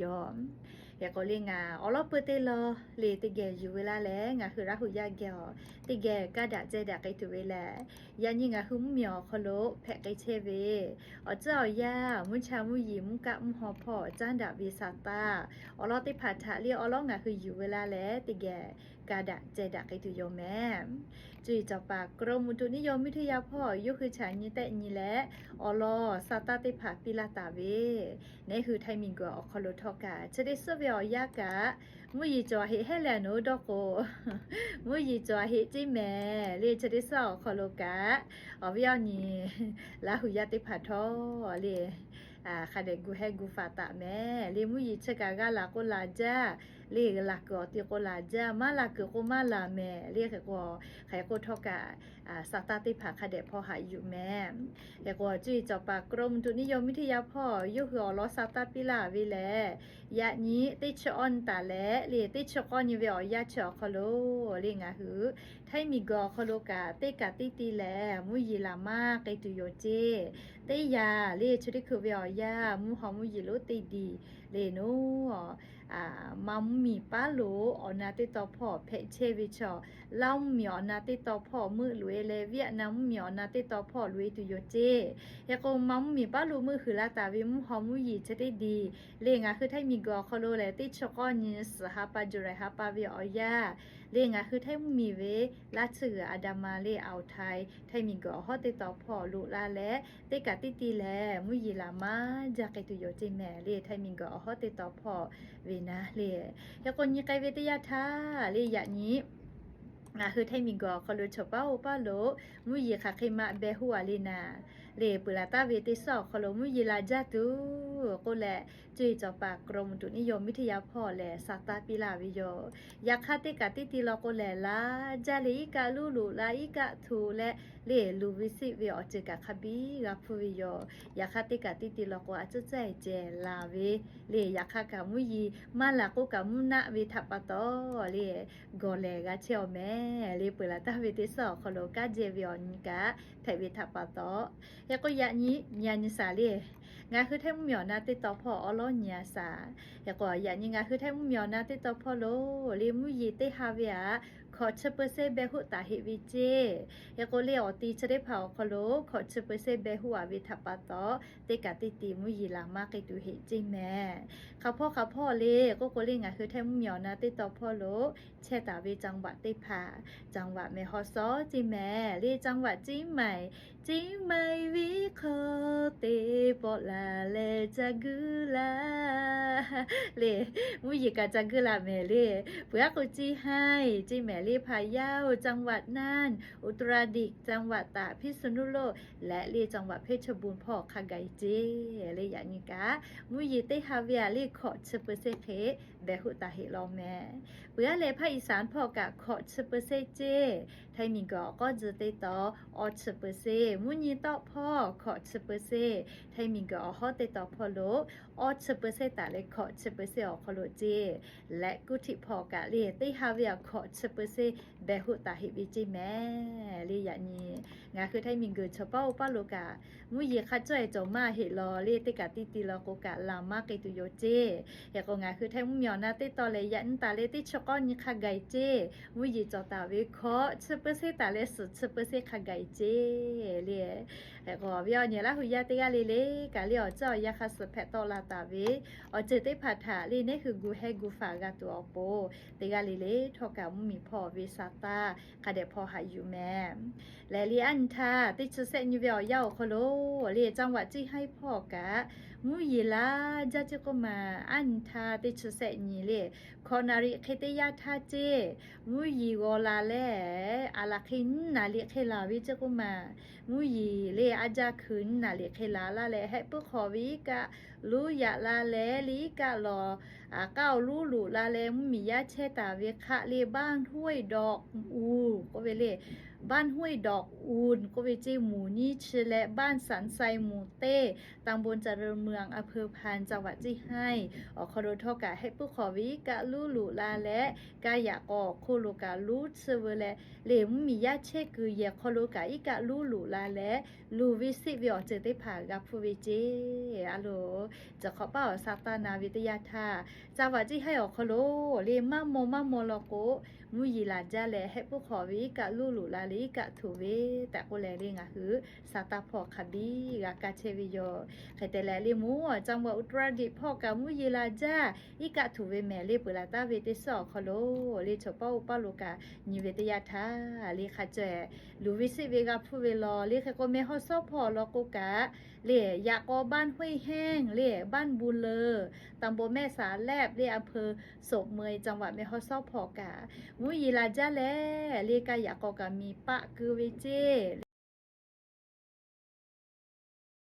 yoˬ. Hk'e k'o le ngaˬ awˬ lawˉ peuˇ teˇ lawˇ le teˇ geh yuˬ ve laˇ leh ngaˬ hui Laˇ huˍ yaˇ geh awˬ teˇ geh kaˇ daꞈ ceh daꞈ k'ai tuˬ ve lehˬ, yaꞈ nyi ngaˬ hui mvuhˇmiˬ awˬ hk'aw lo hpehꞈ k'ai chehˇ ve awˬ tcuhˉ awˬ yanˇ mvuhˇ cha mvuhˇ yeˬ mvuhˇ kaˆ mvuhˇ haw hpawˇ caˉ daꞈ ve sa taˇ awˬ lawn teˇ hpaˍ htaꞈ le awˬ lawn ngaˬ hui yuˬ ve laˇ leh teˇ geh kaˇ daꞈ ceh daꞈ k'ai tuˬ yoˬ mehˍ. Cuˇ yiˍ cawˬ paˍ กรมอุตุนิยมวิทยา hpawˇ yawˇ hui chaꞈ nyi tehˆ nyi leh awˬ lawn sa taˇ teˇ hpaˍ piˇ laˇ taˍ ve, naˉ hui Htaiˇ miˬguiˬ awˬ hk'aw lo htawˇ kaꞈ chi teˇ suhˉ ve awˬ yanˇ kaꞈ mvuhˇ yeˬ cawˬ heˆ hehˉ leh nawˬ hui dawˇ k'o, mvuhˇ yeˬ cawˬ heˆ ceˇ mehˍ le. Chi teˇ suhˉ awˬ hk'aw lo kaꞈ awˬ viˉ awˬ nyi Laˇ huˍ yaˇ teˇ hpaˍ htawˇ le hk'a dehꞈ gu hehˉ gu faˍ taˍ mehˍ le. Mvuhˇ yeˬ chi kaꞈ g'a laˬ k'o laˬ jaˇ le, laˬ kuiˬ awˬ ti k'o laˬ jaˇ, maˇ laˬ kuiˬ k'o maˇ laˬ mehˍ le. Hk'e k'o, hk'e k'o htawˇ kaꞈ sa taˇ teˇ hpaˍ hk'a dehꞈ hpawˇ haꞈ yuˬ mehˍ. Hk'e k'o cuˇ yiˍ cawˬ paˍ กรมอุตุนิยมวิทยา hpawˇ yawˇ hui awˬ lawn sa taˇ piˇ laˇ ve lehˬ, yaꞈ nyi teˇ chi awˇ nyi taˍ leh le teˇ chi k'awˇ nyi ve awˬ yanˇ chi awˬ hk'aw lo le ngaˬ hui Htaiˇ miˬguiˬ awˬ hk'aw lo kaꞈ teˇ kaꞈ teˇ ti lehˬ mvuhˇ yeˬ laˬ maˇ k'ai tuˬ yoˬ ceˇ. Teˇ yanˇ le chi teˇ hkui ve awˬ yanˇ mvuhˇ haw mvuhˇ yeˬ lonˉ teˇ diˬ le naˉ maˇ mvuhˇmiˬ paˉ lo awˬ na teˇ taw hpawˇ hpehꞈ chehˇ ve chaw, Laˇ mvuhˇmiˬ awˬ na teˇ taw hpawˇ meuˆ loꞈ-e leh Vietnam mvuhˇmiˬ awˬ na teˇ taw hpawˇ loꞈ-e tuˬ yoˬ ceˇ. Hk'e k'o maˇ mvuhˇmiˬ paˉ lo meuˆ huiˍ laˇ taˍ ve mvuhˇ haw mvuhˇ yeˬ chi teˇ diˬ le ngaˬ hui Htaiˇ miˬguiˬ awˬ hk'aw lo lehˬ teˇ chi k'awˇ nyi suhˍ ha pa July ha pa ve awˬ yanˇ le ngaˬ hui Htaiˇ mvuhˇmiˬ ve laˇ tsuhˇ g'uiˬ Andaman le Awˬ htaiˍ Htaiˇ miˬguiˬ awˬ hawˉ teˇ taw hpawˇ loꞈ la leh teˇ kaꞈ teˇ ti lehˬ mvuhˇ yeˬ laˬ maˇ jaˇ k'ai tuˬ yoˬ ceˇ mehˍ le. Htaiˇ miˬguiˬ awˬ hawˉ teˇ taw hpawˇ ve naˉ le. Hk'e k'o nyi k'ai ve teˇ yanˇ htaˇ le yaꞈ nyi ngaˬ hui Htaiˇ miˬguiˬ awˬ hk'aw lo chaw paˉ oˇ paˉ lo mvuhˇ yeˬ hk'aˬ hk'e ma beh hoˆ a le naˍ le peuˬ laˬ taˍ ve teˇ suhˉ awˬ hk'aw lo mvuhˇ yeˬ laˬ jaˇ tuˬ k'oˆ leh, cuˇ yiˍ cawˬ paˍ กรมอุตุนิยมวิทยา hpawˇ lehˬ sa taˇ piˇ laˇ ve yoˬ. Yaꞈ hk'aˇ teˇ kaꞈ teˇ ti law k'o lehˬ laˇ jaˇ le iˉ kaˆ luˇ loꞈ la iˉ kaˆ hto leh le luˬ ve siˆ ve awˬ ceuˬ kaꞈ hk'a biˇ g'a hpuˇ ve yoˬ. Yaꞈ hk'aˇ teˇ kaꞈ teˇ ti law k'o a cuˉ caˇ ceh laˬ ve le yaꞈ hk'aˇ kaꞈ mvuhˇ yeˬ maˇ laˬ k'oˆ kaꞈ mvuhˇ naˆ ve htaꞈ pa taw le gawˬ lehˬ g'a chehˇ awˬ mehˍ le peuˬ laˬ taˍ ve teˇ suhˉ awˬ hk'aw lo kanˉ jehˇ ve awˬ nyi kaꞈ hpehꞈ ve htaꞈ pa taw. Hk'e k'o yaꞈ nyi nyi a nyi shaˍ le ngaˬ hui Htaiˇ mvuhˇmiˬ awˬ na teˇ taw hpawˇ awˉ lawˉ nyi a shaˍ. Hk'e k'o yaꞈ nyi ngaˬ hui Htaiˇ mvuhˇmiˬ awˬ na teˇ taw hpawˇ lo le mvuhˇ yeˬ teˇ ha ve aꞈ hkawꞈ chi เปอร์เซ็นต์ beh hoˆ taˍ heˆ ve ceˇ. Hk'e k'o le awˬ ti chi teˇ hpaˍ awˬ hk'aw lo hkawꞈ chi เปอร์เซ็นต์ beh hoˆ a ve htaꞈ pa taw teˇ kaꞈ teˇ ti mvuhˇ yeˬ laˬ maˇ k'ai tuˬ heˆ ceˇ mehˍ. Hk'a hpawˇ hk'a hpawˇ le k'oˆ k'o le ngaˬ hui Htaiˇ mvuhˇmiˬ awˬ na teˇ taw hpawˇ lo chehˇ taˍ ve จังหวัด teˇ hpaˍ, จังหวัด แม่ฮ่องสอน ceˇ mehˍ le จังหวัด เชียงใหม่, เชียงใหม่ viˉ hk'aw te pawˆ laˬ leh ca guiˇ laˇ le mvuhˇ yeˬ kaꞈ ca guiˇ laˇ mehˍ le. Peuˬ aˉ k'o เชียงราย ceˇ mehˍ le พะเยา จังหวัดน่าน, อุตรดิตถ์ จังหวัดตาก พิษณุโลก leh le จังหวัด เพชรบูรณ์ hpawˇ hk'a gaˬ ceˇ le yaꞈ nyi kaꞈ mvuhˇ yeˬ teˇ ha ve aꞈ le hkawꞈ chi เปอร์เซ็นต์ hk'e beh hoˆ taˍ heˆ law mehˍ. Peuˬ aˉ leh ภาคอีสาน hpawˇ kaꞈ hkawꞈ chi เปอร์เซ็นต์ ceˇ. Htaiˇ miˬguiˬ awˬ k'awˇ tcuh teˇ taw awˇ chi เปอร์เซ็นต์, mvuhˇ nyi tawˆ hpawˇ hkawꞈ chi เปอร์เซ็นต์, Htaiˇ miˬguiˬ awˬ hawˉ teˇ taw hpawˇ lo awˇ chi เปอร์เซ็นต์ taˍ leh hkawꞈ chi เปอร์เซ็นต์ awˬ hk'aw lo ceˇ. Leh กรุงเทพ hpawˇ kaꞈ le teˇ ha ve aꞈ hkawꞈ chi เปอร์เซ็นต์ beh hoˆ taˍ heˆ ve ceˇ mehˍ le yaꞈ nyi. Ngaˬ hui Htaiˇ miˬguiˬ chaw paˉ oˇ paˉ lo kaꞈ mvuhˇ yeˬ hk'a cawˇ e cawˬ maˇ heˆ law le teˇ kaꞈ teˇ ti law k'o kaꞈ laˬ maˇ k'ai tuˬ yoˬ ceˇ. Hk'e k'o ngaˬ hui Htaiˇ mvuhˇmiˬ awˬ na teˇ taw lehˬ yaꞈ nyi taˍ leh teˇ chi k'awˇ nyi hk'a gaˬ ceˇ. Mvuhˇ yeˬ cawˬ taˍ ve hkawꞈ chi เปอร์เซ็นต์ taˍ leh suhˍ chi เปอร์เซ็นต์ hk'a gaˬ ceˇ le. Hk'e k'o awˬ viˉ awˬ nyi Laˇ huˍ yaˇ teˇ g'aˇ le le kaꞈ le awˬ ceuˬ awˬ yanˇ hk'a suhˍ hpehꞈ tawˆ la taˍ ve awˬ ceuˬ teˇ hpaˍ htaꞈ le neˉ hui gu hehˉ gu faˍ g'a tuˬ awˬ pon teˇ g'aˇ le le htawˇ kaꞈ mvuhˇmiˬ hpawˇ ve sa taˇ hk'a dehꞈ hpawˇ haꞈ yuˬ mehˍ. Lehˬ le aˉ nyi htaˇ teˇ chi sehˆ nyi ve awˬ yanˇ awˬ hk'aw lo le จังหวัด เชียงราย hpawˇ kaꞈ mvuhˇ yeˬ laˬ jaˇ ceˇ k'oˆ ma. Aˉ nyi htaˇ teˇ chi sehˆ nyi le hkawꞈ naˍ riˍ hk'e teˇ yanˇ htaˇ ceˇ mvuhˇ yeˬ g'aw la leh aˬ laˬ hk'e nyiˇ naˍ riˍ hk'e laˬ ve ceˇ k'oˆ ma. Mvuhˇ yeˬ le aˇ jaˇ hkui nyiˇ naˍ riˍ hk'e laˬ la leh hehˆ puiˉ hk'awꞈ ve iˉ kaˆ luˉ yaꞈ la leh le iˉ kaˆ lawˬ aˬ k'aˇ awˬ luˉ loꞈ la leh mvuhˇmiˬ yaˇ chehˇ taˍ ve hk'aˆ le บ้านห้วยดอกอู่ k'oˆ ve le บ้านห้วยดอกอู่ k'oˆ ve ceˇ mvuhˇ nyi chi leh บ้านสันทรายหมู่ตี้ ตำบลเจริญเมือง อำเภอพาน จังหวัดเชียงราย awˬ hk'aw lo htawˇ kaꞈ hehˆ puiˉ hk'awꞈ ve iˉ kaˆ luˉ loꞈ la leh kaˇ yaꞈ k'aw awˬ hk'oˆ lo kaꞈ luˉ tsuhˇ ve leh le mvuhˇmiˬ yaˇ chehˇ kuiˬ yehˬ hk'aw lo kaꞈ iˉ kaˆ luˉ loꞈ la leh luˬ ve siˆ ve awˬ ceuˬ teˇ hpaˍ g'a hpuˇ ve ceˇ a lo Ciˬ hk'awꞈ paˇ awˬ sa taˇ na ve teˇ yanˇ htaˇ, ca vaꞈ ceˇ haiˉ awˬ hk'aw lo le maˇ maw maˇ maw law k'o, mvuhˇ yeˬ laˬ jaˇ leh hehˆ puiˉ hk'awꞈ ve iˉ kaˆ luˇ loꞈ la leh iˉ kaˆ htuꞈ ve tehꞈ k'oˆ leh le ngaˬ hui sa taˇ hpawˇ hk'a biˇ g'a kaˇ chehˇ ve yoˬ. Hk'e te leh le mvuhˇ จังหวัดอุตรดิตถ์ hpawˇ kaꞈ mvuhˇ yeˬ laˬ jaˇ iˉ kaˆ htuꞈ ve mehˍ le peuˬ laˬ taˍ ve teˇ suhˉ awˬ hk'aw lo le chaw paˇ oˇ paˇ lo kaꞈ nyi ve teˇ yanˇ htaˇ le hk'a caweh luˬ ve seˆ ve g'a hpuˇ ve law le. Hk'e k'o meh hawˉ sawˉ hpawˇ law k'o kaꞈ le yaꞈ k'aw บ้านห้วยแห้ง le บ้านบุญเลิศ ตำบลแม่สาแลบ le อำเภอโสมเมย จังหวัดแม่ฮ่องสอน hpawˇ kaꞈ mvuhˇ yeˬ laˬ jaˇ leh le kaˇ yaꞈ k'aw kaꞈ miˬ paˆ keu ve ceˇ